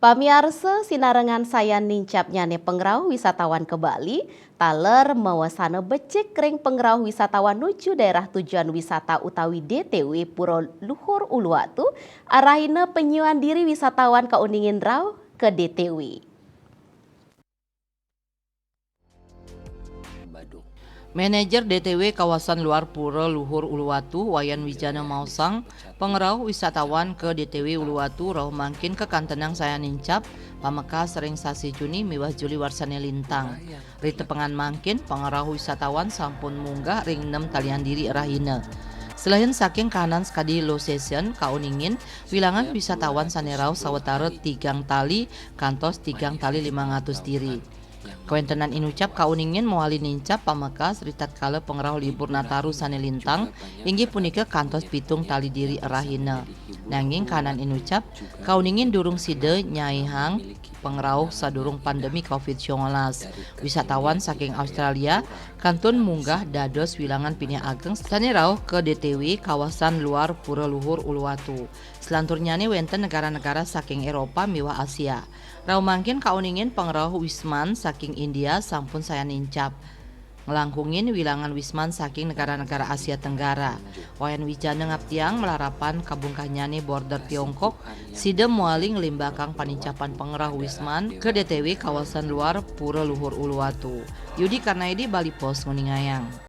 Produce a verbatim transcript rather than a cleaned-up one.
Pamiarsa, sinarengan sayan nincapnyané pangrauh wisatawan ka Bali, taler mawasana becik ring pangrauh wisatawan nuju daerah tujuan wisata utawi D T W Pura Luhur Uluwatu, arahina panyuan diri wisatawan kauningin rauh ka D T W. Manajer D T W Kawasan Luar Pura Luhur Uluwatu, Wayan Wijana maosang, pangrauh wisatawan ka D T W Uluwatu rauh mangkin kakantenang sayan nincap, pamekas ring sasi Juni miwah Juli warsané lintang. Ri tepengan mangkin, pangrauh wisatawan sampun munggah ring nem talian diri rahina. Selain saking kahanan sakadi low season, kauningin wilangan wisatawan sané rauh sawatara tigang tali kantos tigang tali limang atus diri. Kawéntenan inucap kauningin mawali nincap pamekas ritatkala pangrauh libur Nataru sané lintang, inggih punika kantos pitung tali diri rahina. Nanging kahanan inucap, kauningin durung sida nyaihang pangrauh sadurung pandemi covid sangalas. Wisatawan saking Australia kantun munggah dados wilangan pinih ageng sané rauh ka D T W Kawasan Luar Pura Luhur Uluwatu. Selanturnyané wénten negara-negara saking Éropa miwah Asia. Rauh mangkin kauningin pangrauh wisman saking India sampun sayan nincap. Nglangkungin wilangan wisman saking negara-negara Asia Tenggara. Wayan Wijana ngaptiang malarapan kabungkahnyané border Tiongkok, sida mawali nglimbakang panincapan pangrauh wisman ka D T W Kawasan Luar Pura Luhur Uluwatu. Yudi Karnaidi, Bali Post, nguningayang.